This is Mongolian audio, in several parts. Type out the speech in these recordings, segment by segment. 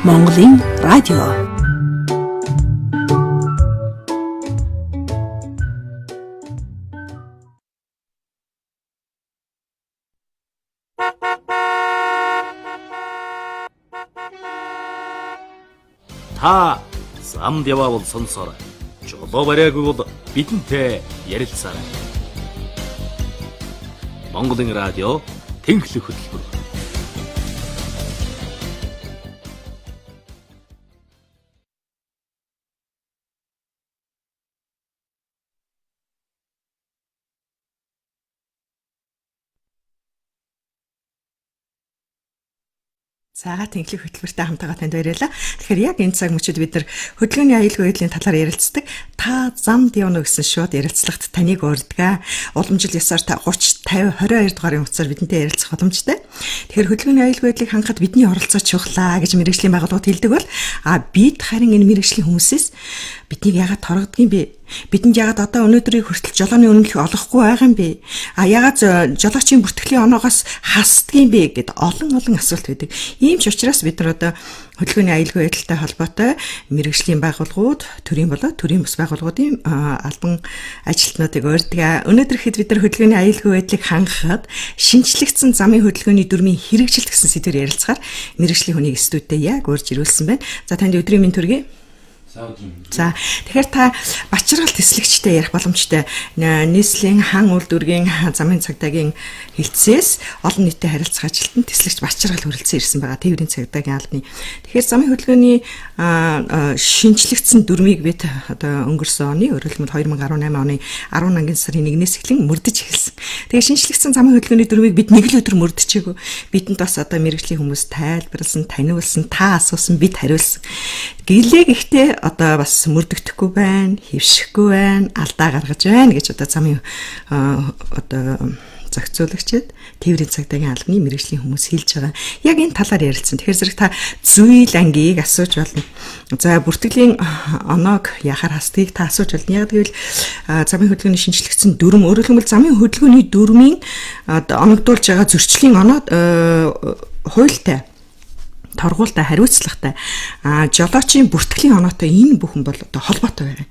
Монголын радио. Та замд яваавал сонсоорой. Жолоо бариагүй бол бидэнтэй ярилцаарай. Монголын радио тэнхлэг хөтөлбөр. За тэнхлэг хөтөлбөртэй хамтаага танд баярлалаа. Тэгэхээр яг энэ цаг мөчид бид нар хөдөлгөөний аюулгүй байдлын талаар ярилцдаг. Та замд явна гэсэн шууд ярилцлагат таныг урьдгаа. Уламжил ёсоор та 30 50 22 дугаарын утсаар бидэнтэй ярилцах боломжтой. Тэгэхээр хөдөлгөөний аюулгүй байдлыг хангахад бидний оролцоо чухлаа гэж мэргэжлийн байгууллагууд хэлдэг бол бид харин энэ мэргэжлийн хүмүүсээс биднийг яагаад торгодгийг юм бэ? Бидэнд яагаад одоо өнөөдрийг хүртэл жолооны үнэмлэх олохгүй байгаа юм бэ? А яагаад жолоочийн бүртгэлийн оноогоос хасдаг юм бэ гэд олон олон асуулт байдаг. Ийм ч учраас бид нар одоо хөдөлгөөний аюулгүй байдалтай холбоотой мэргэжлийн байгууллагууд, төрийн болоо төрийн бус байгууллагуудын албан ажилтнуудыг урьдгаа. Өнөөдөр хэд бид нар хөдөлгөөний аюулгүй байдлыг хангахад шинжлэгдсэн замын хөдөлгөөний дүрмийн хэрэгжилт гэсэн сэдвээр ярилцахаар мэргэжлийн хүнийг студидээ яг урьж ирүүлсэн байна. За танд өдрийн мэнд төргий. За тэгэхээр та Бачаргал тэслэгчтэй ярих боломжтой. Нийслэлийн хан үйлдвэргийн замын цагдаагийн хилцээс олон нийтэд харилцах ажилтан тэслэгч Бачаргал хүрэлцэн ирсэн байгаа. Тээврийн цагдаагийн албаны. Тэгэхээр замын хөдөлгөөний шинжлэгдсэн дүрмийг бид одоо өнгөрсөн оны, өөрөөр хэлбэл 2018 оны 10 ангийн сарын 1-ээс эхлэн мөрдөж эхэлсэн. Тэгээ шинжлэгдсэн замын хөдөлгөөний дүрмийг бид нэг л өдөр мөрдөжээгүй. Бидэнд бас одоо мэргэжлийн хүмүүс тайлбарласан, таниулсан, та асуусан, бид хариулсан. Гэлээ гэхдээ одоо бас мөрдөгдөхгүй байна, хэвшихгүй байна, алдаа гаргаж байна гэж одоо замын одоо зохицуулагчид тээврийн цагдаагийн албаны мэргэжлийн хүмүүс хэлж байгаа. Яг энэ талаар ярилцсан. Тэгэхээр зэрэг та зүйл ангийг асууж болно. За бүртгэлийн оноог яхаар хасдгийг та асууж болно. Яг гэвэл замын хөдөлгөөний шинжлэгдсэн дүрм, өөрөөр хэлбэл замын хөдөлгөөний дүрмийн оногдуулж байгаа зөрчлийн оноо хуультай торгуултай, хариуцлагатай, жолоочийн бүртгэлийн оноотой энэ бүхэн бол одоо холбоотой байгаа.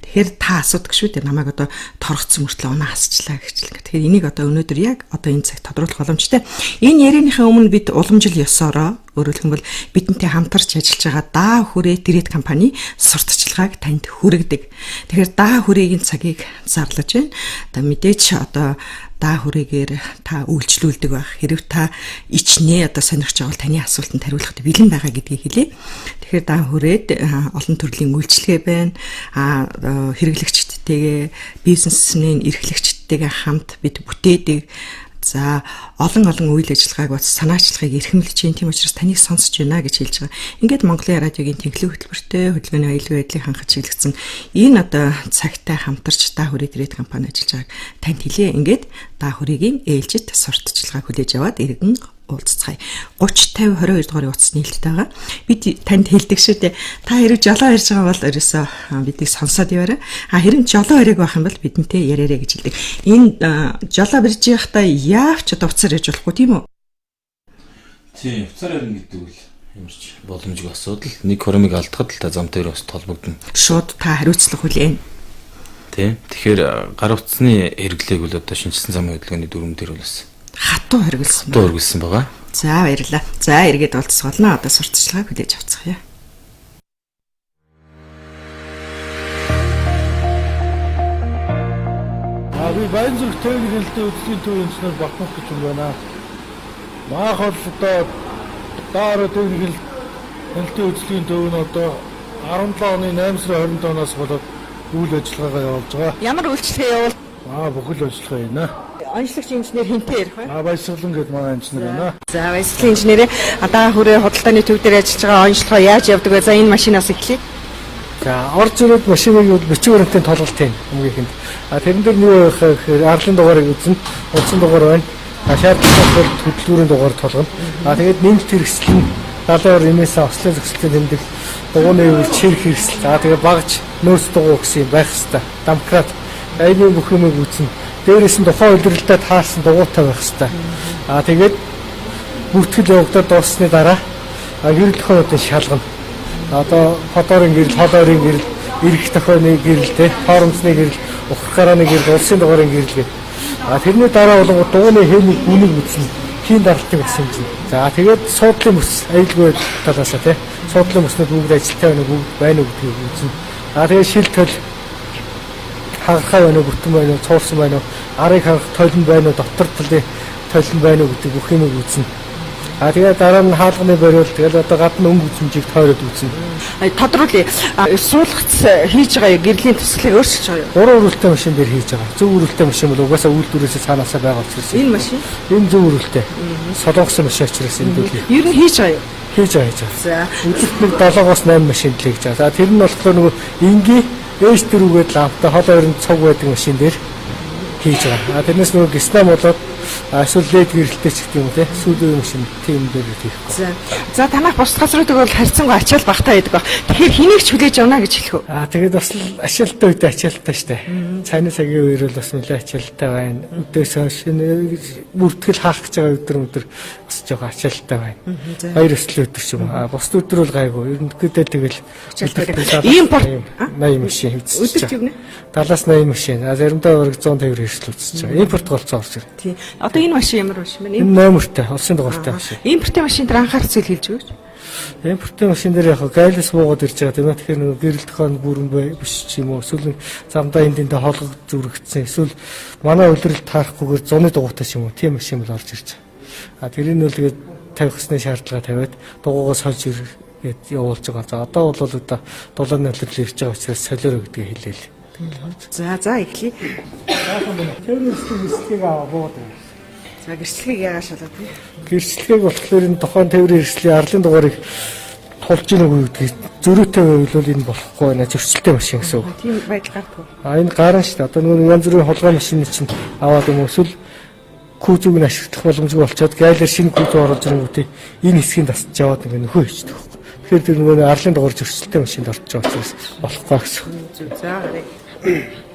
Тэгэхээр та асуудаг шүү дээ. Намайг одоо торгоцсон мөртлөө оноо хасчлаа гэчлээ. Тэгэхээр энийг одоо өнөөдөр яг одоо энэ цагт тодруулах боломжтой. Энэ ярианыхаа өмнө бид уламжил ёсоороо, өөрөөр хэлбэл бидэнтэй хамтарч ажиллаж байгаа Даа хүрээ Трейд компани сурталчилгааг танд хүргэдэг. Тэгэхээр Даа хүрээгийн цагийг зарлаж байна. Одоо мэдээч одоо Даа хүрээгээр та үйлчлүүлдэг байх. Хэрв та ичнэ одоо сонирхож байгаа бол таны асуултанд хариулахад бэлэн байгаа гэдгийг хэлье. Тэгэхээр Даа хүрээд олон төрлийн үйлчилгээ байна. Хэрэглэгчдтэйгээ, бизнесмэн эрхлэгчдтэйгээ хамт бид бүтээдэг. За олон олон үйл ажиллагааг бас санаачлагыг эрхэмлэж байна. Тийм учраас таныг сонсож байна гэж хэлж байгаа. Ингээд Монголын радиогийн тэнхлэг хөтөлбөртэй хөдөлгөөний аюулгүй байдлыг хангах чиглэгдсэн энэ одоо цагтай хамтарч Даа хүрээ Трейд компани ажиллаж байгааг танд хэлье. Ингээд Даа хүрээгийн ээлжит сурталчилгааг хүлээж аваад иргэн уулзцгаая. 30 50 22 дугаарын утас нээлттэй байгаа. Бид танд хэлдэг шүү дээ. Та хэрэг жолоо ярьж байгаа бол ерөөсөө биднийг сонсоод яваарай. А хэрэг жолоо яриаг байх юм бол бидэнтэй яриарай гэж хэлдэг. Энэ жолоо барьж байхдаа яавч одоо утсаар ярьж болохгүй тийм үү? Тийм, утсаар ярина гэдэг үл ямар ч боломжгүй асуудал. Нэг хоромыг алдахад л та зам дээр бас толбогдно. Шууд та хариуцлага хүлээн. Тийм. Тэгэхээр гар утасны хэрэглээг бол одоо шинжилсэн замын хөдөлгөөний дүрм дээр бол бас хатуу хэрэгэлсэн. Хатуу хэрэгэлсэн байгаа. За баярлалаа. За эргээд уулзах болно. Одоо сурталчилгааг хүлээж авцгаая. Би Баянзүрх тээврийн хяналтын үйлчилгээний төв инженер Батмах гэж юм байна. Маах бол одоо Даа тээврийн хяналтын үйлчилгээний төв нь одоо 17 оны 8 сарын 27-наас болоод үйл ажиллагаагаа явуулж байгаа. Ямар үйлчилгээ явуул? Бүхэл ажиллагаа байна. Онцлогч инженер хинтээ ярих вэ? Баясгалан гэдэг манай инженер байна. За баясгалан инженерээ Даа хүрээ худалдааны төв дээр ажиллаж байгаа онцлогоо яаж явдаг вэ? За энэ машинаас эхлэе. За орж ирээд машиныг бол бичиг баримтын толголт хийн хамгийн ихэнд. Тэрэн дээр нь юу байх вэ гэхээр арлын дугаарыг үзнэ, утсан дугаар байна. Шаардлагатай бол хөдөлгүүрийн дугаар толгоно. Тэгээд нэмэлт хэрэгсэл нь 70 эмээс ослын зөксөлтийн тэмдэг дугууны үйл чирх хэрэгсэл. Тэгээд багж нөөц дугуй гэсэн юм байх хэвээр. Дамкрат аймын бүх юмыг үзнэ. Дээрээс нь тухайн улиралдаа таарсан дугуйтай байх хэвээр. Тэгээд бүртгэл явагдаад дууссаны дараа Гэрэл тохионуудыг шалгана. Одоо фоторын гэрэл, холоорын гэрэл, эрх тохионы гэрэл, те, хоромцны гэрэл, ухрах гарааны гэрэл, улсын дугаарын гэрэл гэх. А тэрний дараа болонгууд дугуйны хэнийг үнийг үзнэ. Хийн даралтыг бас хэмжинэ. За тэгээд суудлын бүс аюулгүй талаасаа те. Суудлын бүснүүд бүгд ажилттай байна уу, бүгд байна уу гэдгийг үзнэ. А тэгээд шил төл хагархай байна уу, бүтэн байна уу, цуурсан байна уу, арыг харах толин байна уу, дотор талын толин байна уу гэдэг бүх юмыг үзнэ. А тэгээд дараа нь хаалганы бариул тэгэл одоо гадна өнгө үзмжийг тойроод үзнэ. Тодруулъя. Суулгац хийж байгаа гэрлийн туслалыг өөрчилж байгаа юу? Гурван өрөлтэй машин дээр хийж байгаа. Зөв өрөлтэй машин бол угаасаа үйлдвэрээсээ цаанаасаа байгаа учраас. Энэ машин Энэ зөв өрөлтэй. Солонгосын машин учраас энэ дүүл ер нь хийж байгаа юу? хийж байгаа хийж байгаа. За. Өдөрт нэг 7-оос 8 машин л хийж байгаа. За тэр нь болохоор нөгөө энгийн H4 гээд ламптай хол ойрон цуг байдаг машин дээр хийж байгаа. А тэрнээс нөгөө гиснам болоод эсвэл лед гэрэлтэй ч гэдэг юм уу те. Сүүлийн үеийн машин тийм дээр хийхгүй. За. За танах бус газруудыг бол харьцангуй ачаал багтаа байдаг баг. Тэгэхээр хэнийг ч хүлээж авна гэж хэлэх үү? А тэгээд бас л ачаалттай үедээ ачаалттай штэ. Цайны цагийн үеэр бол бас нэлээд ачаалттай байна. Өдөөс хойш бүртгэл хаах гэж байгаа өдөр өдөр бас жоохон ачаалттай байна. Баяр ёслол өдөр ч юм уу. А бусд өдөр бол гайгүй. Ерөнхийдөө тэгэл Ачаалттай. Импорт 80 машин үзэж Өдөрт юу гэнэ? 70-аас 80 машин. А заримдаа бараг 150 хэрсэл үзэж байгаа. Импорт голцоо орж ирнэ. Тийм. Одоо энэ машин ямар машин бэ? Энэ номертой, улсын дугаартай машин. Импортын машин дээр анхаарах зүйл хэлж өгөөч. Импортын машин дээр яг гайлс буугаад ирж байгаа тийм ээ. Тэгэхээр нөгөө гэрэл тохион бүрэн бай биш ч юм уу. Эсвэл замдаа энд эндээ холгог зүрэгдсэн. Эсвэл манай улирал таарахгүйгээр зуны дугуйтай ч юм уу. Тийм машин бол орж ирж байгаа. А тэрийг нь бол тэгээд тавих ёсны шаардлага тавиад дугуйгаа сольж иргээд явуулж байгаа. За одоо бол одоо дулааны улирал ирж байгаа учраас солиороо гэдгийг хэлээл. За за эхлэе. Тэр эрсдлийг аваа буугаад байна. За гэрчлэгийг яагаад шалгах вэ? Гэрчлэгийг болохоор энэ тухайн тээврийн эрсдлийн арлын дугаарыг тулж гинэ үгүй гэдгийг зөрүүтэй байвал энэ болохгүй байна. Зөрчилтэй машин гэсэн үг. Тийм байдал гардгүй. А энэ гарan шүү дээ. Одоо нөгөө янз бүрийн хулгай машины чинь аваад юм уу эсвэл күүзүүг нь ашиглах боломжгүй болчоод гайлаар шинэ күүзүү оруулж ирэнгүүтээ энэ хэсгийг тасч яваад ингээ нөхөө хийчихдэг байхгүй. Тэгэхээр тэр нөгөө арлын дугаар зөрчилтэй машинд орж байгаа учраас болохгүй гэсэн. За гарыг.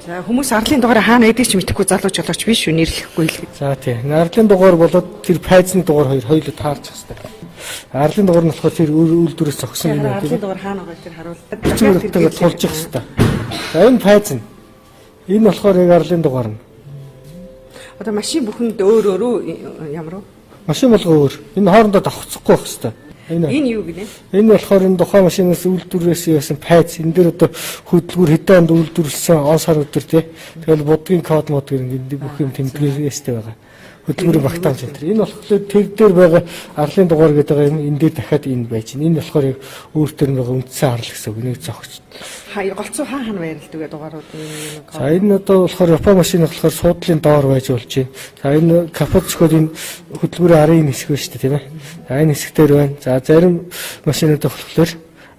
За хүмүүс арлын дугаараа хаана байдгийг ч мэдэхгүй залуу жолооч биш үү нэрлэхгүй л. За тийм. Арлын дугаар болоод тэр пайзны дугаар хоёр хоёулаа таарч хэвээр. Арлын дугаар нь болохоор тэр үйлдвэрээс зогсон юм Арлын тийм. дугаар хаана байгааг тэр харуул. Бичвэртэйгээ тулж явах хэвээр. За энэ пайз нь. Энэ болохоор яг арлын дугаар нь. Одоо машин бүхэнд өөр өөр үү ямар уу? Машин болго өөр. Энэ хоорондоо давхцахгүй байх хэвээр. Энэ Энэ юу гинэ? Энэ болохоор энэ тухайн машинаас үйлдвэрлээс явсан пайз. Энэ дээр одоо хөдөлгүүр хэдэн онд үйлдвэрлэсэн он сар өдөр тий. Тэгэл будгийн код мод гэх энэ бүх юм тэмдгээрээстэй байгаа. Хөдөлгүүрийн багтаамж энэ төр. Энэ болохоор тэр дээр байгаа арлын дугаар гэдэг юм энэ дээр дахиад энэ байж байна. Энэ болохоор яг өөр төр нь байгаа үндсэн арал гэсэн үг. Энийг зогч. Хаа голцоо хаа хаана байрладаг вэ дугаарууд нь? За энэ одоо болохоор Япон машин болохоор суудлын доор байж болж байна. За энэ капот зөхөд энэ хөдөлгүүрийн арын хэсэг байна шүү дээ тийм ээ. За энэ хэсэг дээр байна. За зарим машинууд болохоор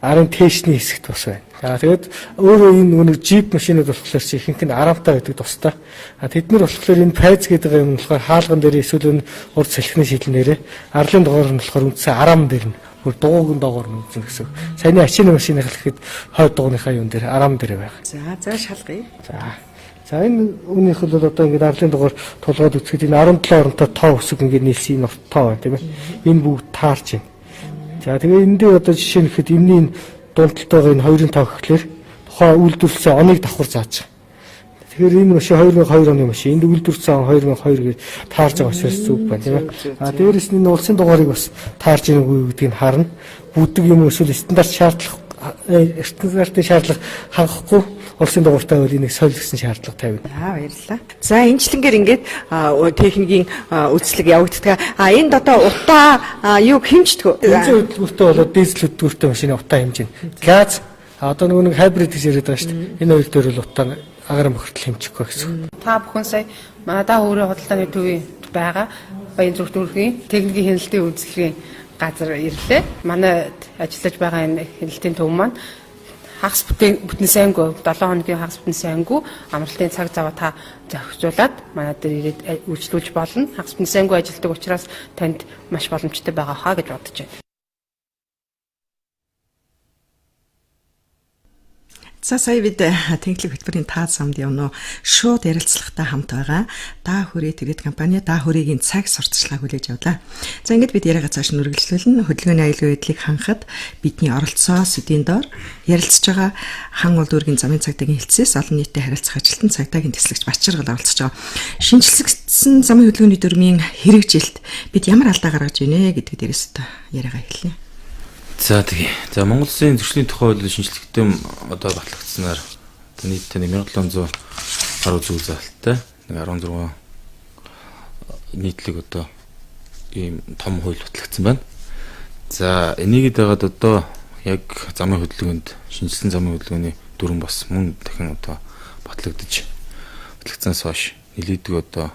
арын тэшний хэсэгт бас байна. За тэгээд өөрөө энэ нөгөө нэг джип машинууд болохоор чи ихэнх нь арамтай байдаг тустай. А тэд нар болохоор энэ пайз гэдэг юм болохоор хаалган дээр эсвэл энэ урд салхины шийдлэн дээрээ арлын дугаар нь болохоор үндсэн арам дээр нь бүр дугуугын доогоор нь үзнэ гэсэн. Саяны ачины машины хэлэхэд хойд дугууныхаа юун дээр арам дээр байх. За за шалгая. За. За энэ үүнийх бол одоо ингээд арлын дугаар тулгаад үзэхэд энэ 17 оронтой тоо өсөг ингээд нийлсэн энэ тоо байна тийм ээ. Энэ бүгд таарч байна. За тэгээ энэ дээр одоо жишээ нь гэхэд энэний энэ дундалтайгаа энэ хоёрын тоо гэхлээр тухайн үйлдвэрлэсэн оныг давхар зааж байгаа. Тэгэхээр энэ машин 2002 оны машин энд үйлдвэрлэсэн он 2002 гэж таарж байгаа учраас зүг байна тийм ээ. А дээрэс нь энэ улсын дугаарыг бас таарж ийн үгүй гэдгийг харна. Бүдэг юм эсвэл стандарт шаардлага стандартын шаардлага хангахгүй улсын дугаартай бол энийг соль гэсэн шаардлага тавина. За баярлалаа. За энэчлэнгээр ингээд техникийн үйлчлэг явагддаг. А энд одоо утаа юуг хэмждэг үү? Бензин хөдөлгөөртэй болоод дизель хөдөлгөөртэй машины утаа хэмжинэ. Газ одоо нөгөө нэг хайбрид гэж яриад байгаа шүү дээ. Энэ хоёр дээр бол утаа агаар бохирдол хэмжихгүй гэсэн. Та бүхэн сая манай өөрийн худалдааны төвийн байгаа Баян зүрх дүүргийн техникийн хяналтын үйлчилгээний газар ирлээ. Манай ажиллаж байгаа энэ хяналтын төв маань хагас бүтэн сайнгүй 7 хоногийн хагас бүтэн сайнгүй амралтын цаг зав та зохицуулаад манай дээр ирээд үйлчлүүлж болно. Хагас бүтэн сайнгүй ажилладаг учраас танд маш боломжтой байгаа хаа гэж бодож байна. За сая бид тэнхлэг хөтөлбөрийн та замд явно шууд ярилцлагатай хамт байгаа. Даа хүрээ тэрэг компани даа хүрээгийн цаг сурталчилгаа хүлээж авлаа. За ингээд бид яриагаа цааш нь үргэлжлүүлнэ. Хөдөлгөөний аюулгүй байдлыг хангахад бидний оролцоо сэдвийн дор ярилцж байгаа хан уул дүүргийн замын цагдаагийн хэлтсээс олон нийтэд харилцах ажилтан цагдаагийн тэслэгч Батчиргал оролцож байгаа. Шинжлэгдсэн замын хөдөлгөөний дүрмийн хэрэгжилт бид ямар алдаа гаргаж ийнэ гэдэг дээрээс одоо яриагаа эхэлнэ. За тэгье. За Монгол Улсын зөрчлийн тухай хууль шинжлэхдээ одоо батлагдсанаар одоо нийтдээ 1700 гаруй зүйл заалттай нэг 16 нийтлэг одоо ийм том хууль батлагдсан байна. За энийг дагаад одоо яг замын хөдөлгөөнд шинжилсэн замын хөдөлгөөний дүрэм бас мөн дахин одоо батлагдаж батлагдсанаас хойш нэлээдгүй одоо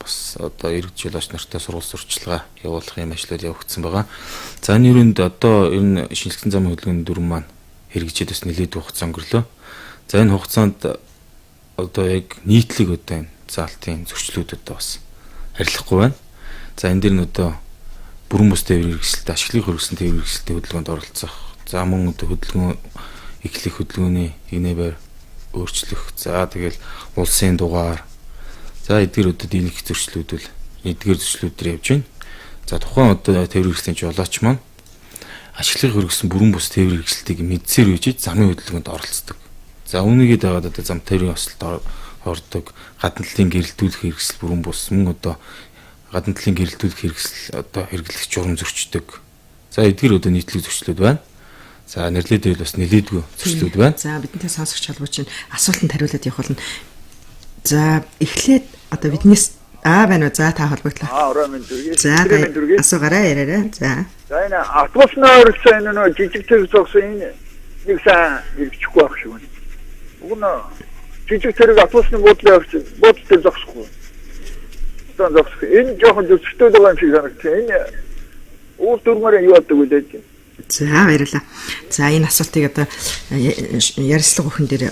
бас одоо иргэд жолооч нартай сургууль сурчлагаа явуулах юм ажлууд явагдсан байгаа. За энэ юунд одоо ер нь шинжилсэн замын хөдөлгөөний дүрэм маань хэрэгжээд бас нэлээд хугацаа өнгөрлөө. За энэ хугацаанд одоо яг нийтлэг одоо энэ заалтын зөрчлүүд одоо бас арилахгүй байна. За энэ дэр нь одоо бүрэн бус тээврийн хэрэгсэлтэй ашиглах хэрэгсэн тээврийн хэрэгсэлтэй хөдөлгөөнд оролцох. За мөн одоо хөдөлгөөн эхлэх хөдөлгөөний инээ байр өөрчлөх. За тэгэл улсын дугаар. За эдгээр одоо дийлэнх зөрчлүүд бол эдгээр зөрчлүүд төр явж байна. За тухайн одоо тээврийн хэрэгслийн жолооч маань ашиглах хэрэгсэн бүрэн бус тээврийн хэрэгсэлтийг мэдсээр үжиж замын хөдөлгөөнд оролцдог. За үүнийгээ дагаад одоо зам тээврийн осолд ордог, гадна талын гэрэлтүүлэх хэрэгсэл бүрэн бус мөн одоо гадна талын гэрэлтүүлэх хэрэгсэл одоо хэрэглэх журам зөрчдөг. За эдгээр одоо нийтлэг зөрчлүүд байна. За нэрлээд байвал бас нэлээдгүй зөрчлүүд байна. За бидэнтэй сонсогч холбооч нь асуултанд хариулаад явах болно. За эхлээд одоо биднээс аа байна уу? За та холбогдлоо. Аа орой минь төргий. За Өдрийн минь төргий. асуугаарай яриарай. За. За энэ автобусны ойролцоо энэ нөө жижиг тэрэг зогсон энэ нэг сайн хэрэгжихгүй байх шиг байна. Уг нь жижиг тэрэг автобусны буудлын ойролцоо буудал дээр зогсохгүй. Одоо зогсох. Энэ жоохон зөрчилдөд байгаа юм шиг санагдсан. Энэ үр дүрмээр юу яадаг вэ? За баярлалаа. За энэ асуултыг одоо ярилцлага өгөн дээр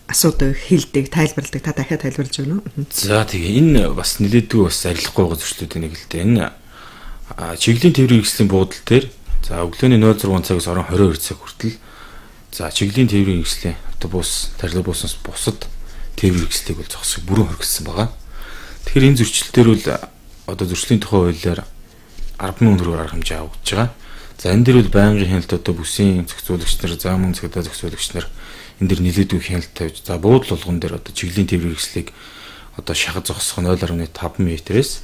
асуудаг, хэлдэг, тайлбарладаг. Та дахиад тайлбарлаж өгнө үү? За тэгээ энэ бас нэлээдгүй бас арилахгүй байгаа зөрчлүүдийн нэг л дээ. Энэ чиглэлийн тээврийн хэрэгслийн буудал дээр за өглөөний 06 цагаас орон 22 цаг хүртэл за чиглэлийн тээврийн хэрэгслийн автобус, троллейбусноос бусад тээврийн хэрэгслийг бол зогсох бүрэн хоригдсан байгаа. Тэгэхээр энэ зөрчил дээр бол одоо зөрчлийн тухай хуулиар 10,000 төгрөгөөр арга хэмжээ авагдаж байгаа. За энэ дээр бол байнгын хяналт одоо бүсийн зохицуулагч нар, за мөн цагдаа зохицуулагч нар энэ дэр нэлээдгүй хяналт тавьж за буудал болгон дээр одоо чиглэлийн тээврийн хэрэгслийг одоо шахаж зогсох 0.5 метрээс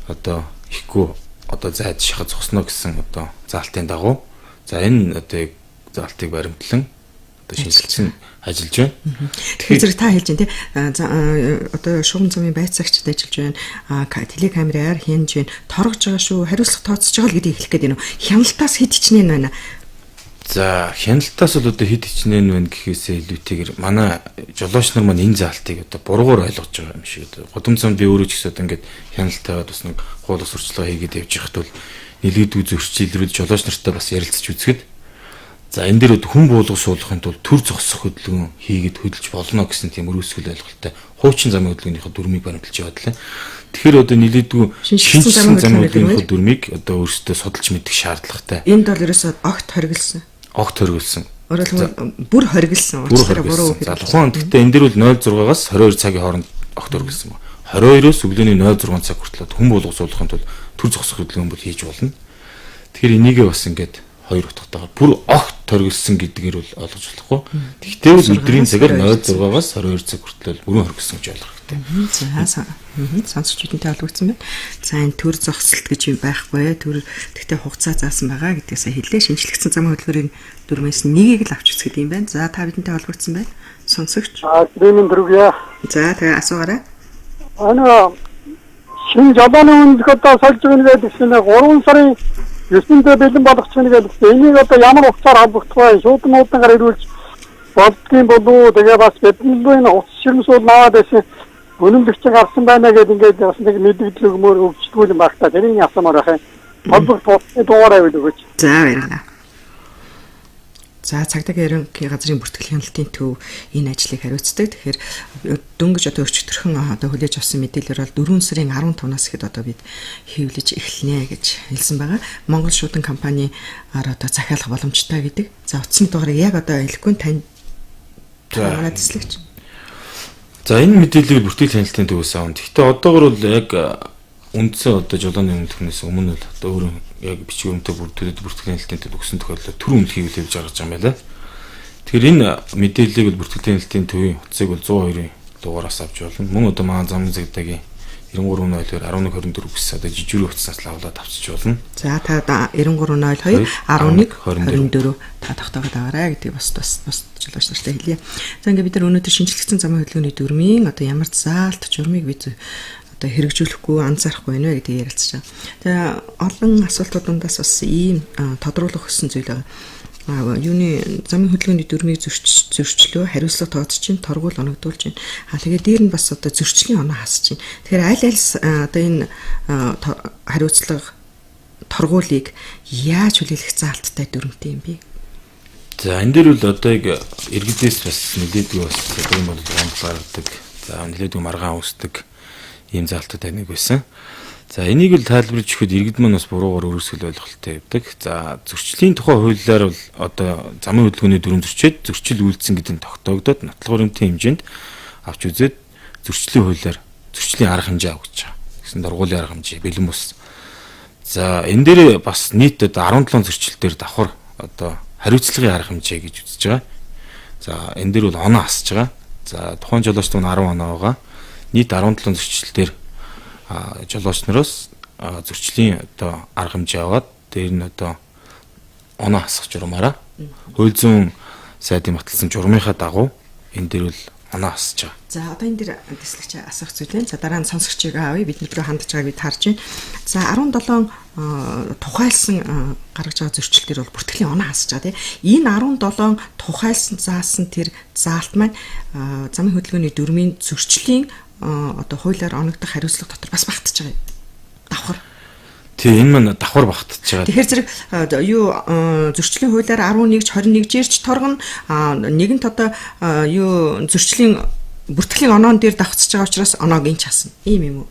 одоо ихгүй одоо зайд шахаж зогсно гэсэн одоо заалтын дагуу за энэ одоо яг заалтыг баримтлан одоо шинжилсэн ажиллаж байна. Тэгэхээр зэрэг та хэлж байна тий. За одоо шугам замын байцаагчд ажиллаж байна. Телекамераар хянаж байна. Торгож байгаа шүү. Хариуцлага тооцож байгаа л гэдгийг хэлэх гээд байна уу? Хяналтаас хэд хичнээн байна. За хяналтаас бол одоо хэд хичнээн байна гэхээсээ илүүтэйгээр манай жолооч нар маань энэ заалтыг одоо буруугаар ойлгож байгаа юм шиг одоо гудамж замд би өөрөө ч гэсэн одоо ингээд хяналт тавиад бас нэг хуулах сурталчилгаа хийгээд явж байхад бол нэлээдгүй зөрчил илрүүл жолооч нартай бас ярилцаж үзэхэд за энэ дээр хүн буулгах суулгахын тулд төр зогсох хөдөлгөөн хийгээд хөдөлж болно гэсэн тийм өрөөсгөл ойлголттой хуучин замын хөдөлгөөнийхөө дүрмийг баримталж яваад лээ. Тэгэхээр одоо нэлээдгүй Шинэчлэсэн шинэчлэсэн замын хөдөлгөөнийхөө хөдөлгөөнийхөө дүрмийг одоо өөрсдөө судалж мэдэх шаардлагатай. Энд бол ерөөсөө огт хоригдсон. Огт хоригдсон. Өөрөөр хэлбэл бүр хоригдсон. Бүр Уучлаарай буруу хоригдсон. За тухайн гэхдээ энэ дэр бол 06-аас 22 цагийн хооронд огт хоригдсон байна. 22-оос өглөөний 06 цаг хүртэл хүн буулгах суулгахын тулд төр зогсох хөдөлгөөн бол хийж болно. Тэгэхээр энийгээ бас ингээд хоёр утгатайгаар бүр огт хоригдсон гэдгээр бол ойлгож болохгүй. Тэгтээ бол өдрийн цагаар 06-аас 22 цаг хүртэл бүрэн хоригдсон гэж ойлгох хэрэгтэй. За сонсогч бидэнтэй холбогдсон байна. За энэ төр зогсолт гэж юм байхгүй. Төр тэгтээ хугацаа заасан байгаа гэдгээ сая хэллээ. Шинжлэгдсэн замын хөдөлгөөрийн дүрмээс нэгийг л авч үзэх юм байна. За та бидэнтэй холбогдсон байна. Сонсогч. Аа, минь төргийа. За тэгээ асуугаарай. Ана шинэ жолооны үнэлэх одоо сольж өгнө гэдэг чинь 3 сарын 9-нд бэлэн болгочих гэдэг чинь энийг одоо ямар хугацаар холбогдох вэ? Шууд муудангаар ирүүлж болдгийн болов уу? Тэгээ бас бидний энэ утас ширмсүүл наваад байсан үнэмлэгч гарсан байна гэдэг ингээд бас нэг мэдээлэл өгмөр өгчдгүү юм баг та. Тэрийг асуумаар байх юм. Холбогдох утасны дугаар авил өгөөч. За баярлалаа. За цагдаагийн ерөнхий газрын бүртгэл хяналтын төв энэ ажлыг хариуцдаг. Тэгэхээр дөнгөж одоо өчигдөрхөн одоо хүлээж авсан мэдээлэлээр бол 4 сарын 15-наас ихэд одоо бид хэвлэж эхэлнэ гэж хэлсэн байгаа. Монгол шуудан компаниар одоо захиалах боломжтой гэдэг. За утасны дугаарыг яг одоо хэлэхгүй тань За. Манай тэслэгч. За, энэ мэдээллийг бүртгэл хяналтын төвөөс авна. Гэхдээ одоогор бол яг үндсэн одоо жолооны үнэлгээнээс өмнө бол одоо өөрөө яг бичиг баримтаа бүрдүүлээд бүртгэл хяналтын төв өгсөн тохиолдолд төр үнэлгээг л явж гаргаж байгаа юм байна. Тэгэхээр энэ мэдээллийг бол бүртгэл хяналтын төвийн утсыг бол 102-ын дугаараас авч болно. Мөн одоо манай замын цагдаагийн 9302 1124 гэсэн одоо жижигрийн утаснаас л авлаад авчиж болно. За, та 9302 11 24 та тогтоогод аваарай гэдгийг бас бас бас жолооч нартай хэлье. За, ингээд бид нар өнөөдөр шинжлэгдсэн замын хөдөлгөөний дүрмийн одоо ямар заалт журмыг бид одоо хэрэгжүүлэхгүй, анзаарахгүй байна вэ гэдгийг ярилцж байгаа. Тэгээ олон асуултууд дундаас бас ийм тодруулах хүссэн зүйл байгаа. Юуны замын хөдөлгөөний дүрмийг зөрчлөө, хариуцлага тооцож чинь, торгуул оногдуулж байна. Тэгээд дээр нь бас одоо зөрчлийн оноо хасаж чинь. Тэгэхээр аль аль одоо энэ хариуцлага торгуулийг яаж хүлээлгэх заалттай дүрмтэй юм бэ? За, энэ дээр бол одоо яг иргэдээс бас нэлээдгүй бас одоо юм бол гомдол гаргадаг. За, нэлээдгүй маргаан үүсдэг ийм заалтууд нэг байсан. За, энийг л тайлбарлаж өгөхөд иргэд маань бас буруугаар өөрсгөл ойлголттой явдаг. За, зөрчлийн тухай хуулиар бол одоо замын хөдөлгөөний дүрэм зөрчөөд зөрчил үйлдсэн гэдэг нь тогтоогдоод нотлох баримтын хэмжээнд авч үзээд зөрчлийн хуулиар зөрчлийн арга хэмжээ авч байгаа. Гэсэн дургуулын арга хэмжээ бэлэн бус. За, энэ дээр бас нийт одоо 17 зөрчил дээр давхар одоо хариуцлагын арга хэмжээ гэж үзэж байгаа. За, энэ дээр бол оноо асж байгаа. За, тухайн жолоочд нь 10 оноо байгаа. Нийт 17 зөрчил дээр жолооч нараас зөрчлийн одоо арга хэмжээ аваад дээр нь одоо оноо хасах журмаараа хууль зүйн сайдын баталсан журмынхаа дагуу энэ дээр бол оноо хасаж байгаа. За, одоо энэ дээр тэслэгч асуух зүйл байна. За, дараа нь сонсогчийг авъя. Бид нар рүү хандж байгааг бид харж байна. За, 17 тухайлсан гаргаж байгаа зөрчил дээр бол бүртгэлийн оноо хасаж байгаа тийм. Энэ 17 тухайлсан заасан тэр заалт маань замын хөдөлгөөний дүрмийн зөрчлийн одоо хуулиар оногдох хариуцлага дотор бас багтаж байгаа юм. Давхар. Тий, энэ маань давхар багтаж байгаа. Тэгэхээр зэрэг юу зөрчлийн хуулиар 11 21-жэрч торгоно, нэгэнт одоо юу зөрчлийн бүртгэлийн оноон дээр давхцаж байгаа учраас оноог энэ часна. Ийм юм уу?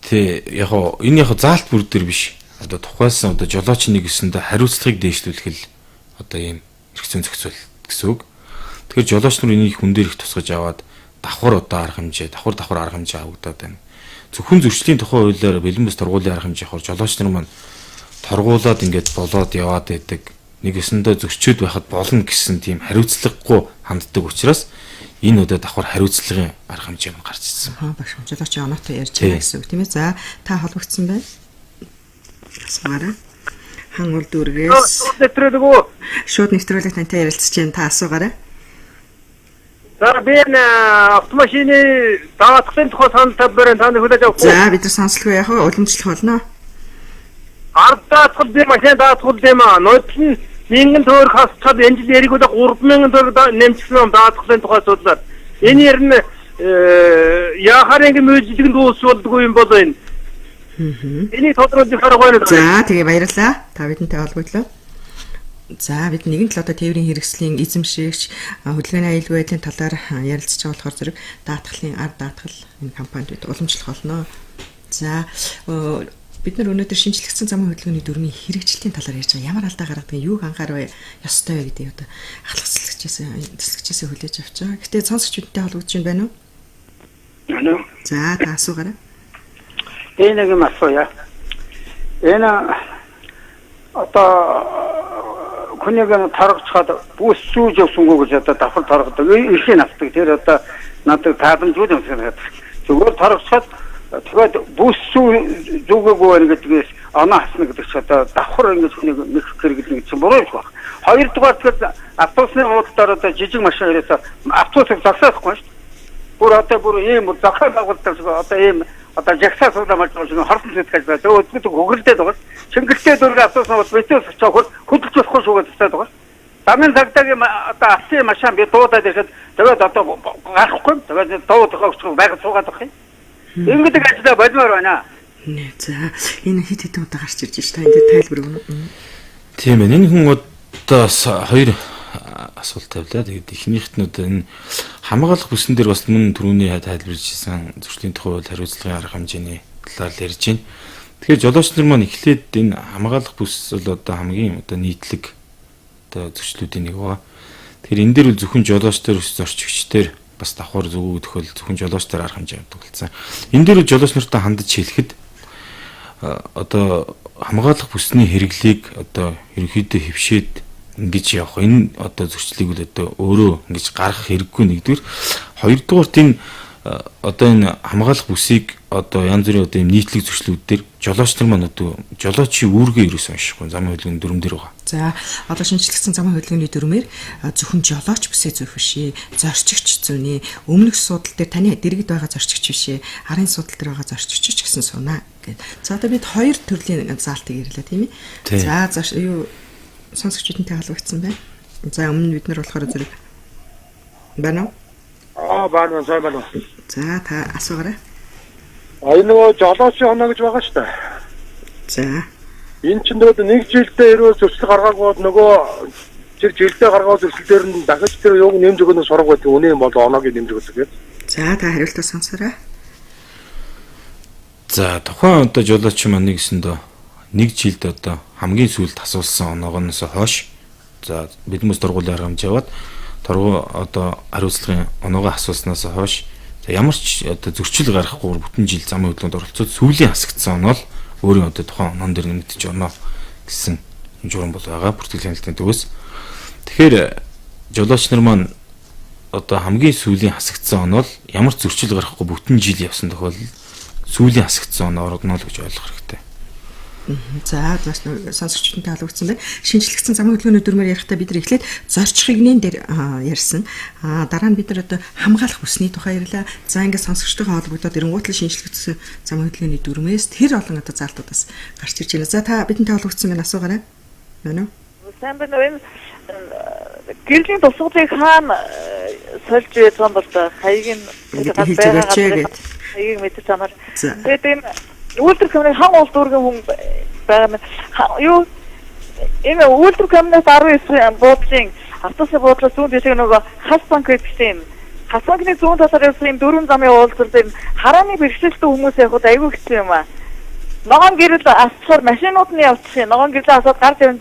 Тий, яг хоо энэ яг заалт бүр дээр биш. Одоо тухайлсан одоо жолооч нэг гэсэндээ хариуцлагыг дээшлүүлэх л одоо ийм эрх зүйн зохицуул гэсэн үг. Тэгэхээр жолооч нар энийг хүн дээр их тусгаж аваад давхар одоо арга хэмжээ, давхар давхар арга хэмжээ авагдаад байна. Зөвхөн зөрчлийн тухай хуулиар бэлэн бус торгуулийн арга хэмжээ явахаар жолооч нар маань торгуулад ингээд болоод яваад байдаг. Нэг өсөндөө зөрчөөд байхад болно гэсэн тийм хариуцлагагүй ханддаг учраас энэ удаа давхар хариуцлагын арга хэмжээ маань гарч ирсэн. Багш жолоочийн оноотой ярьж байгаа гэсэн үг тийм ээ. За, та холбогдсон байна. Асуумаарай. Хан уул дүүргээс нэвтрүүлэг үү? Шууд нэвтрүүлэг тантай ярилцж байна. Та асуугаарай. За, би энэ автомашины даатгалын тухай санал тавьбараа таны хүлээж авах уу? За, бид нар сонслохгүй яах вэ? Уламжлах болно. Ард даатгал би машин даатгал юм аа. Нодол нь 1000 төгрөг хасчихад энэ жил яригуудаа 3000 төгрөг нэмчихсэн юм даатгалын тухай судлаад. Энэ ярина яхаар ингэ мөжлөг нь дуусвалдгүй юм бол энэ. Энийг тодруулж харах байна. За, тэгээ баярлалаа. Та бидэнтэй холбогдлоо. За, бид нэгэн тал одоо тээврийн хэрэгслийн эзэмшигч хөдөлгөөний аюулгүй байдлын талаар ярилцж байгаа болохоор зэрэг даатгалын ард даатгал энэ компанид бид уламжлах болно. За, бид нар өнөөдөр шинжлэгдсэн замын хөдөлгөөний дүрмийн хэрэгжилтийн талаар ярьж байгаа. Ямар алдаа гаргадаг, юуг анхаарах ёстой вэ гэдгийг одоо ахлах тэслэгчээсээ хүлээж авч байгаа. Гэтэ сонсогч бидэнтэй холбогдож байна уу? Алло. За, та асуугаарай. Би нэг юм асууя. Энэ одоо хүнийг торгоцоход бүс зүүж явсангүй гэж одоо давхар торгодог. Эрхийн авдаг. Тэр одоо надад тааламжгүй юм шиг санагдав. Зүгээр торгоцоход тэгээд бүс зүүгээгүй байна гэдгээс оноо хасна гэдэг чинь одоо давхар ингэж хүнийг мэх хэрэглэнэ гэж чинь буруу юм шиг байна. Хоёрдугаар тэгэхээр автобусны уулдаар одоо жижиг машин ирээсээ автобусыг зогсоосохгүй шүү дээ. Бүр одоо бүр ийм зохион байгуулалт шиг одоо ийм одоо жагсаа суулаа марж байгаа шиг хорсон зүтгэж байгаа. Тэгээ өдгөд хөгөлдөөд байгаа. Чингэлтэй дөрөв автобус бол битүүс чохол хөдөлж болохгүй шүү гэж зогсоод байгаа. Замын цагдаагийн одоо алсын машин би дуудаад ирэхэд тэгээд одоо гарахгүй. Тэгээд дуудах өгчих байгаль суугаад байх юм. Ингэдэг ажлаа болмоор байна. Нэ, за, энэ хит хитэн удаа гарч ирж ш та энэ дээр тайлбар өгнө. Тийм ээ. Энэ хүн одоо хоёр асуулт тавилаа. Тэгээд эхнийхт нь одоо энэ хамгаалах бүсэн дээр бас мөн түрүүний тайлбарлаж ирсэн зөрчлийн тухай хууль хариуцлагын арга хэмжээний талаар л ярьж байна. Тэгэхээр жолооч нар маань эхлээд энэ хамгаалах бүс бол одоо хамгийн одоо нийтлэг одоо зөрчлүүдийн нэг байгаа. Тэгэхээр энэ дээр зөвхөн жолооч дээр ус зорчигч дээр бас давхар зүгүү тохиол зөвхөн жолооч дээр арга хэмжээ авдаг болсон. Энэ дээр жолооч нартай хандаж хэлэхэд одоо хамгаалах бүсний хэрэглийг одоо ерөнхийдөө хөвшөөд ингэж явах энэ одоо зөрчлийг үл одоо өөрөө ингэж гаргах хэрэггүй нэгдүгээр, хоёрдугаарт энэ одоо энэ хамгаалах бүсийг одоо янз бүрийн одоо юм нийтлэг зөрчлүүд дээр жолооч нар маань одоо жолоочийн үүргээ ерөөс уншихгүй замын хөдөлгөөний дүрм дээр байгаа. За одоо шинжлэгдсэн замын хөдөлгөөний дүрмээр зөвхөн жолооч бүсээ зөөх бишээ, зорчигч зүүнэ, өмнөх суудал дээр таны дэргэд байгаа зорчигч бишээ, арын суудал дээр байгаа зорчигч ч гэсэн сунаа гэд. За одоо бид хоёр төрлийн заалтыг ярьлаа тийм ээ. За юу сонсогчдынтэй холбогдсон байна. За өмнө бид нар болохоор зэрэг байна уу? Аа байна сайн байна. За та асуугаарай. А энэ нөгөө жолоочийн оноо гэж байгаа шүү дээ. За. Энэ чинь нөгөө нэг жилдээ хэрвээ зөрчил гаргаагүй бол нөгөө тэр жилдээ гаргаад зөрчил дээр нь дахиж тэр юуг нэмж өгнө сураг байдаг. Үнэ юм бол оноог нэмж өгдөг гэж. За та хариултаа сонсоорой. За тухайн одоо жолооч маань нэгсэндөө нэг жилд одоо хамгийн сүүлд асуулсан оноогоноос хойш за биднээс дургуулын арга хэмжээ аваад торгуу одоо хариуцлагын оноогоо асууснаас хойш за ямар ч одоо зөрчил гаргахгүйгээр бүтэн жил замын хөдөлгөөнд оролцоод сүүлийн хасагдсан оноо л өөрийн одоо тухайн оноон дээр нэмэгдэж оноо гэсэн журам бол байгаа бүртгэл хяналтын төвөөс. Тэгэхээр жолооч нар маань одоо хамгийн сүүлийн хасагдсан оноо л ямар ч зөрчил гаргахгүй бүтэн жил явсан тохиолдолд сүүлийн хасагдсан оноо орогдно л гэж ойлгох хэрэгтэй. За сонсогчдод таалагдсан байна. Шинжлэгдсэн замын хөдөлгөөний дүрмээр ярихдаа бид нар эхлээд зорчих игнэн дээр ярьсан. Аа дараа нь бид нар одоо хамгаалах бүсний тухай ярьлаа. За ингээд сонсогчтойгоо холбогдоод эренгуут л шинжлэгдсэн замын хөдөлгөөний дүрмээс тэр олон одоо заалтуудаас гарч ирж байна. За та бидэнтэй холбогдсон байна, асуугаарай. Байна уу? Сайн байна уу? Энэ гэрлийн тусгалыг хаана сольж байж байгаа юм бол хаяг нь хаягийг мэдэж амаар. Тэгээд энэ үйлдвэр компани хан уул дүүргийн хүн байгаа юм. Юу энэ үйлдвэр компаниас 19 буудлын автобусны буудлаас зүүн дэшиг нөгөө хас банк гэдэгтэй юм. Хас банкны зүүн талаар явсан юм дөрвөн замын уулзалт юм харааны бэрхшээлтэй хүмүүс явхад айгүй хэцүү юм аа. Ногоон гэрэл асцаар машинууд нь явчих юм. Ногоон гэрэл асаад гарч явж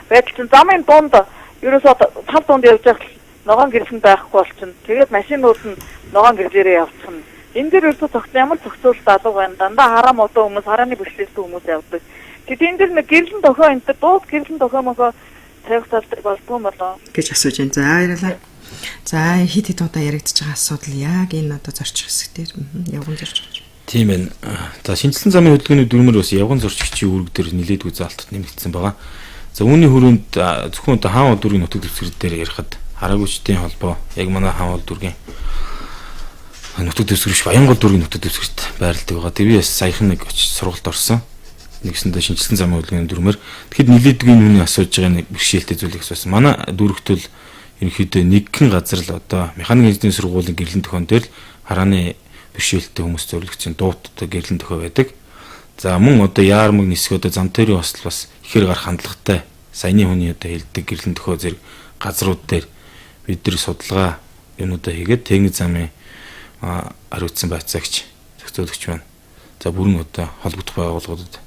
байдал чинь замын дунд ерөөсөө тал дунд явж байхад ногоон гэрэл нь байхгүй болчихно. Тэгээд машинууд нь ногоон гэрлээрээ явчихна. Энэ дээр ерөөсөө зохицол ямар зохицуулалт алга байна. Дандаа хараа модон хүмүүс, харааны бэрхшээлтэй хүмүүс явдаг. Тэгэд энэ дэр нэг гэрлэн дохио энэ дууд гэрлэн дохио мохоо тавих талдаг болдгоо юм болоо гэж асууж байна. За баярлалаа. За хит хит удаа яригдж байгаа асуудал яг энэ одоо зорчих хэсэг дээр явган зорчих. Тийм байна. За шинжилсэн замын хөдөлгөөний дүрмээр бас явган зорчигчийн үүрэг дээр нэлээдгүй заалтад нэмэгдсэн байгаа. За үүний хүрээнд зөвхөн одоо хаан уул дүүргийн нутаг дэвсгэр дээр ярихад хараагүйчдийн холбоо яг манай хаан уул дүүргийн нутаг дэвсгэр биш Баянгол дүүргийн нутаг дэвсгэрт байрладаг байгаа. Тэр би бас саяхан нэг очиж сургалт орсон. Нэгсэндээ шинжилсэн замын хөдөлгөөний дүрмээр тэгэхэд нэлээдгүй нүний асууж байгаа нэг бэрхшээлтэй зүйлийг асуусан. Манай дүүрэгтэл ерөнхийдөө нэгэн газар л одоо механик инженерийн сургуулийн гэрлэн төхөн дээр л харааны бэрхшээлтэй хүмүүс зориулагдсан дуут одоо гэрлэн төхөө байдаг. За мөн одоо яармаг нисэх одоо зам тойрын хосол бас ихээр гарах хандлагатай саяны хүний одоо хэлдэг гэрлэн төхөө зэрэг газрууд дээр бид нар судалгаа юмнуудаа хийгээд техник замын хариуцсан байцаагч зохицуулагч байна. За бүрэн одоо холбогдох байгууллагуудад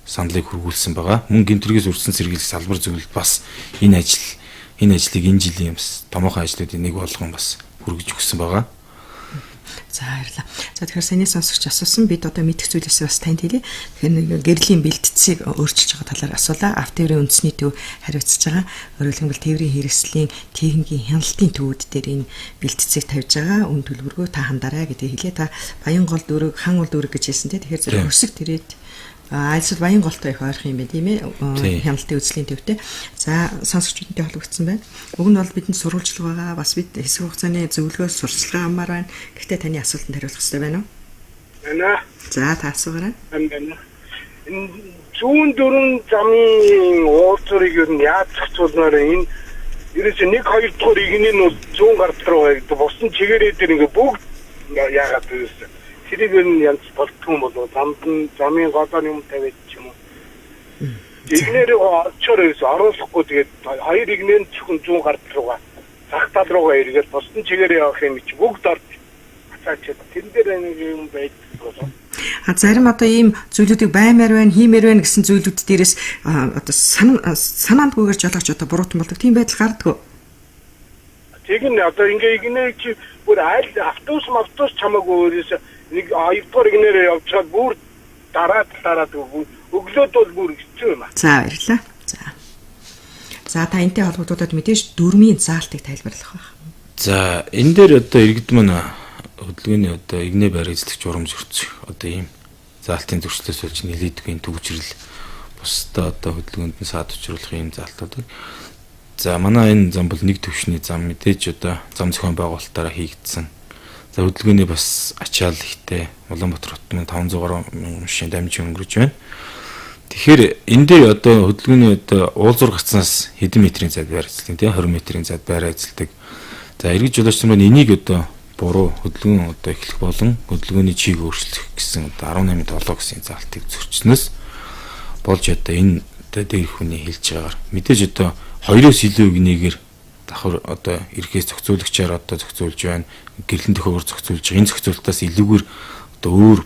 саналыг хүргүүлсэн байгаа. Мөн гэмтрэгээс үрсэн сэргийлэх салбар зөвлөлд бас энэ ажлыг энэ жилийн бас томоохон ажлуудын нэг болгон бас хүргэж өгсөн байгаа. За баярлалаа. За тэгэхээр саяны сонсогч асуусан бид одоо мэдэх зүйлээс бас танд хэлье. Тэгэхээр нэг гэрлийн бэлтцийг өөрчилж байгаа талаар асуулаа. Автотээврийн үндэсний төв хариуцж байгаа. Өөрөөр хэлбэл тээврийн хэрэгслийн техникийн хяналтын төвүүд дээр энэ бэлтцийг тавьж байгаа. Үн төлбөргөө та хандараа гэдгийг хэлье. Та Баянгол дүүрэг, Хан уул дүүрэг гэж хэлсэн те. Тэгэхээр зэрэг өсөг тэрээд альсвал Баянголтой их ойрхон юм байна тийм ээ. Хяналтын үзлийн төвтэй. За сонсогчдод холбогдсон байна. Уг нь бол бидэнд сурвалжлага байгаа. Бас бид хэсэг хугацааны зөвлөгөө сурчлагаа аммаар байна. Гэхдээ таны асуултанд хариулах хэрэгтэй байна уу? Байна. За та асуугаарай. Байна. Энэ зүүн дөрвөн замын уулзуурыг ер нь яаж зохицуулмаар энэ ерөөсөө 1 2 дугаар игнэ нь бол зүүн гар руу гэдэг. Бусдын чигээрээ дээр ингээ бүгд яагаад ерөөсөө тэрийг ер нь янз болтгүй юм болов замд нь замын голоор юм тавиад ч юм уу. Игнэрээ орчоор ерөөсөө оруулахгүй тэгээд хоёр игнэ нь зөвхөн зүүн гар руугаа зах тал руугаа эргээд бусдын чигээрээ явах юм чи бүгд орж хацаач тэн дээр нэг юм байдаг болов. А зарим одоо ийм зүйлүүдийг баймаар байна, хиймээр байна гэсэн зүйлүүд дээрээс одоо санаандгүйгээр жолооч одоо буруутан болдог тийм байдал гардаггүй. Тэгнэ одоо ингээ игнэ чи бүр аль автобус чамаагүй өөрөөс нэг 2 дугаар игнэрээ явж чад бүр дараад өглөөд бол бүр хэцүү юм аа. За баярлалаа. За. За та энтэй холбогдуулаад мэдээж дөрмийн заалтыг тайлбарлах байх. За энэ дээр одоо иргэд маань хөдөлгөөний одоо игнэ байр эзлэх журам зөрчих одоо ийм заалтын зөрчлөөс болж нэлээдгүй түгжрэл бусдаа одоо хөдөлгөөнд нь саад учруулах ийм заалтууд. За манай энэ зам бол нэг төвшний зам мэдээж одоо зам зохион байгуулалтаараа хийгдсэн. За хөдөлгөөний бас ачаал ихтэй Улаанбаатар хотод 500 гаруй мянган машин дамжин өнгөрч байна. Тэгэхээр энэ дээр одоо хөдөлгөөний одоо уулзуур гарцнаас хэдэн метрийн зайд байр эзлдэг тийм 20 метрийн зайд байр эзэлдэг. За эргэж жолооч нар маань энийг одоо буруу хөдөлгөөн одоо эхлэх болон хөдөлгөөний чиг өөрчлөх гэсэн одоо 18.7 гэсэн заалтыг зөрчснөөс болж одоо энэ одоо дээр хүний хэлж байгаагаар мэдээж одоо 2-оос илүү игнэгээр давхар одоо эрхээс зохицуулагчаар одоо зохицуулж байна. Гэрлэн төхөөгөр зохицуулж байгаа. Энэ зохицуултаас илүүгээр одоо өөр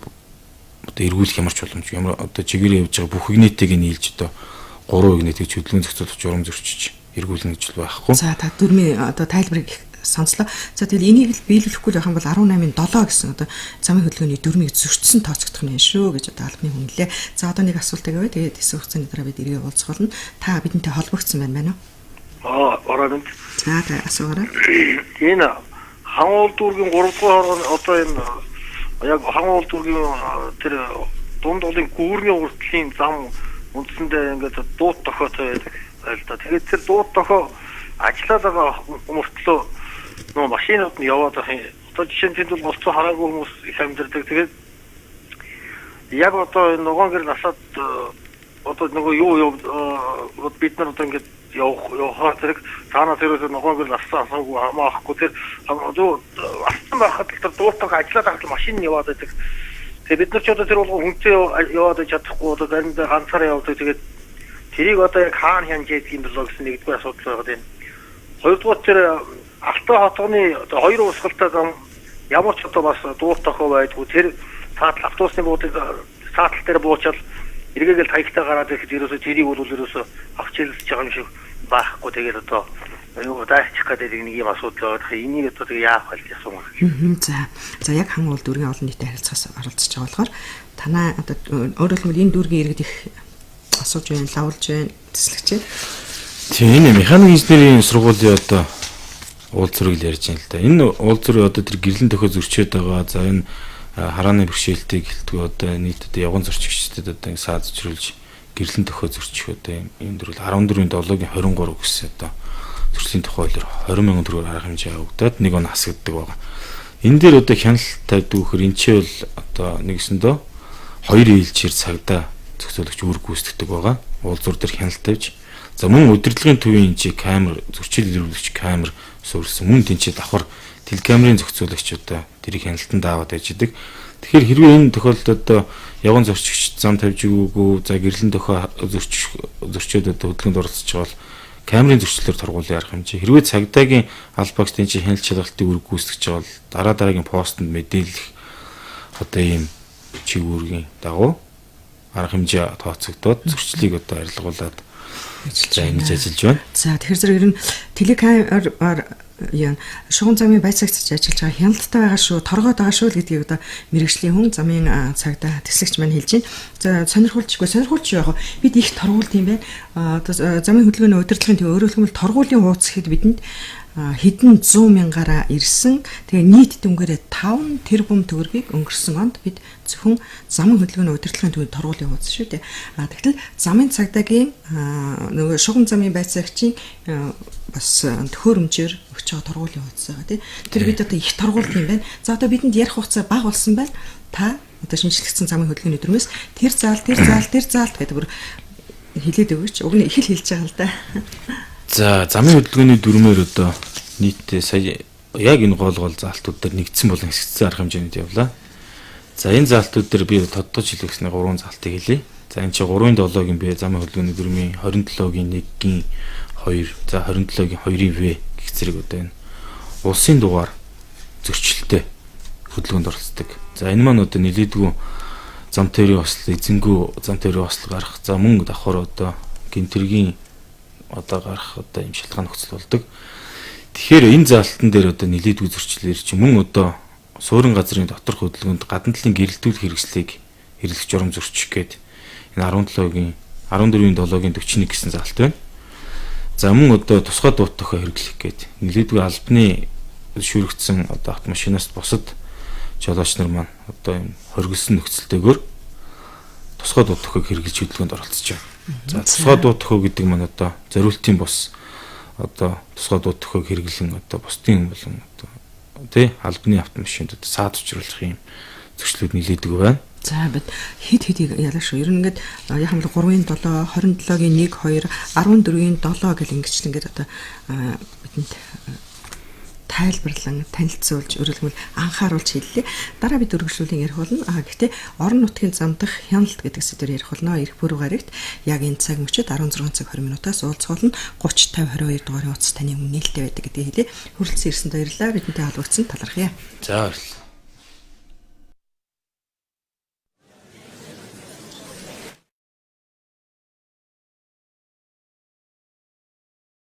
одоо эргүүлэх ямар ч боломж ямар одоо чигээрээ явж байгаа бүх игнэтийг нийлж одоо 3 игнэт гэж хөдөлгөөн зохицуулагч журам зөрчиж эргүүлнэ гэж байхгүй. За та дөрмийн одоо тайлбарыг сонслоо. За тэгэл энийг л биелүүлэхгүй байх юм бол 18-ын 7 гэсэн одоо замын хөдөлгөөний дөрмийг зөрчсөн тооцогдох нь шүү гэж одоо албаны хүн хэлээ. За одоо нэг асуулт өгье. Тэгээд хэсэг хугацааны дараа бид эргээ уулзах болно. Та бидэнтэй холбогдсон байна уу? Орой минь. За та асуугаарай. Энэ Хан уул дүүргийн 3 дугаар хоргон одоо энэ яг Хан уул дүүргийн тэр дунд уулын гүүрний уртлын зам үндсэндээ ингээд дуут тохиотой байдаг байл та. Тэгээд тэр дуут тохио ажиллаад байгаа мөртлөө нөө машинууд нь яваад байх юм. Одоо жишээ нь тэнд бол голцоо хараагүй хүмүүс их амьдардаг. Тэгээд яг одоо энэ ногоон гэр насаад одоо нөгөө юу бид нар одоо ингээд явахаар зэрэг цаанаа тэрээс ногоон гэр нассан асаагүй хамаахгүй тэр ассан байхад л тэр дуутах ажиллаад байхад машин яваад байдаг. Тэгээд бид нар ч одоо тэр болгон хүнтэй яваад байж чадахгүй одоо заримдаа ганцаараа явдаг. Тэгээд тэрийг одоо яг хаана хянаж яадаг юм болоо гэсэн нэгдүгээр асуудал байгаад байна. Хоёрдугаар тэр Алтай хотгоны одоо хоёр урсгалтай зам ямар ч одоо бас дуут тохио байдгүй. Тэр цаатал автобусны буудлыг цаатал дээр буучаал эргээгээл таягтай гараад ирэхэд ерөөсөө тэрийг бол ерөөсөө авч илж байгаа юм шиг байхгүй. Тэгээд одоо юу дайчих гэдэг нэг юм асуудал байгаа. Энийг одоо тэгээ яах вэ гэж асуумаар. За. За яг Хан уул дүүргийн олон нийтэд харилцахаас оролцож байгаа болохоор танаа одоо өөрөөр хэлбэл энэ дүүргийн иргэд их асууж байна, лавлж байна, тэслэгчээ. Тийм энэ механик инженерийн сургуулийн одоо уулзрыг л ярьж байна л да. Энэ уулзрын одоо тэр гэрлэн төхөө зөрчөөд байгаа. За энэ харааны бэрхшээлтийг хэлтгүү одоо нийт одоо явган зорчигчдад одоо ингэ саад зөрчүүлж гэрлэн төхөө зөрчих одоо ийм дөрвөл 14-ийн 7-гийн 23 гэсэн одоо зөрчлийн тухай хуулиар 20 мянган төгрөгөөр арга хэмжээ авагдаад нэг он хасагддаг байгаа. Энэ дээр одоо хяналт тавьдаг вөхөр энэ ч бол одоо нэгсэндөө хоёр ээлжээр цагдаа зохицуулагч үүрэг гүйцэтгэдэг байгаа. Уулзуур дээр хяналт тавьж за мөн удирдлагын төвийн энэ чи камер зөрчил илрүүлэгч камер суурилсан мөн тэнцээ давхар телекамерын зохицуулагч одоо тэрийг хяналтанд аваад байж идэг. Тэгэхээр хэрвээ энэ тохиолдолд одоо явган зорчигч зам тавьж өгөөгүй, за гэрлэн тохио зөрчөөд одоо хөдөлгөөнд оролцож байгаа бол камерын зөрчлөлөөр торгуулийн арга хэмжээ. Хэрвээ цагдаагийн албаагч тэнцээ хяналт шалгалтыг үүрэг гүйцэтгэж байгаа бол дараа дараагийн постэнд мэдээлэх одоо ийм чиг үүргийн дагуу арга хэмжээ тооцогдоод зөрчлийг одоо арилгуулад ингэж ажиллаж байна. За тэгэхээр зэрэг ер нь телекамер яа шугам замын байцаагч ажиллаж байгаа хяналттай байгаа шүү, торгоод байгаа шүү л гэдгийг одоо мэрэгжлийн хүн замын цагдаа тэслэгч маань хэлж байна. За сонирхуулжгүй сонирхуулж яг бид их торгуулд юм байна. Одоо замын хөдөлгөөний удирдлагын төв өөрөөр хэлбэл торгуулийн хууц гэхэд бидэнд хэдэн 100 мянгаараа ирсэн. Тэгээ нийт дүнгээрээ 5 тэрбум төгрөгийг өнгөрсөн онд бид зөвхөн замын хөдөлгөөний удирдлагын төвийн торгуулийн хууц шүү дээ. А тэгтэл замын цагдаагийн нөгөө шугам замын байцаагчийн бас төхөөрөмжөөр өгч байгаа торгуулийн хууц байгаа тий. Тэр бид одоо их торгуулд юм байна. За одоо бидэнд ярих хугацаа бага болсон байна. Та одоо шинжлэгдсэн замын хөдөлгөөний дүрмээс тэр заал тэр заал тэр заалт гэдэг бүр хэлээд өгөөч. Уг нь их л хэлж байгаа л да. За замын хөдөлгөөний дүрмээр одоо нийтдээ сая яг энэ гол заалтууд дээр нэгдсэн болон хэсэгдсэн арга хэмжээнд явлаа. За энэ заалтууд дээр би тодтогч хэлэх гэсний 3 заалтыг хэлье. За энэ чи 3-ын 7-гийн Б замын хөдөлгөөний дүрмийн 27-гийн 1-гийн 2, за 27-гийн 2-ын В гэх зэрэг одоо энэ улсын дугаар зөрчилтэй хөдөлгөөнд оролцдог. За энэ маань одоо нэлээдгүй зам тойрын осол, эзэнгүү зам тойрын осол гарах, за мөн давхар одоо гэмтэргийн одоо гарах одоо юм шалтгаан нөхцөл болдог. Тэгэхээр энэ залтан дээр одоо нэлээдгүй зөрчил ирж мөн одоо суурин газрын доторх хөдөлгөөнд гадна талын гэрэлтүүлэх хэрэгслийг хэрэглэх журам зөрчих гээд энэ 17-гийн 14-ийн 7-гийн 41 гэсэн залт байна. За мөн одоо тусгай дуут тохио хэрэглэх гээд нэлээдгүй албаны шүүрэгдсэн одоо автомашинаас бусад жолооч нар маань одоо юм хоригдсон нөхцөлтэйгээр тусгай дуут тохиог хэрэглэж хөдөлгөөнд оролцож байна. За тусгай дуут тохио гэдэг маань одоо зориултын бус одоо тусгай дуут тохиог хэрэглэн одоо бусдын болон одоо тий албаны автомашинд одоо саад учруулах юм зөрчлүүд нэлээдэг байна. За бид хэд хэдийг ялаа шүү. Ер нь ингээд яг нь 3-ын 7, 27-гийн 1 2, 14-ийн 7 гэл ингэчлэн ингээд одоо бидэнд тайлбарлан танилцуулж өөрөлдмөл анхааруулж хэллээ. Дараа бид өргөжлүүлэн ярих болно. А гэхдээ орон нутгийн зам дах хяналт гэдэг сэдвээр ярих болно. Ирэх пүрэв гарагт яг энэ цаг мөчид 16 цаг 20 минутаас уулзах болно. 30 50 22 дугаарын утас таны өмнө нээлттэй байдаг гэдгийг хэлье. Хүрэлцэн ирсэнд баярлалаа. Бидэнтэй холбогдсон талархъя. За баярлалаа.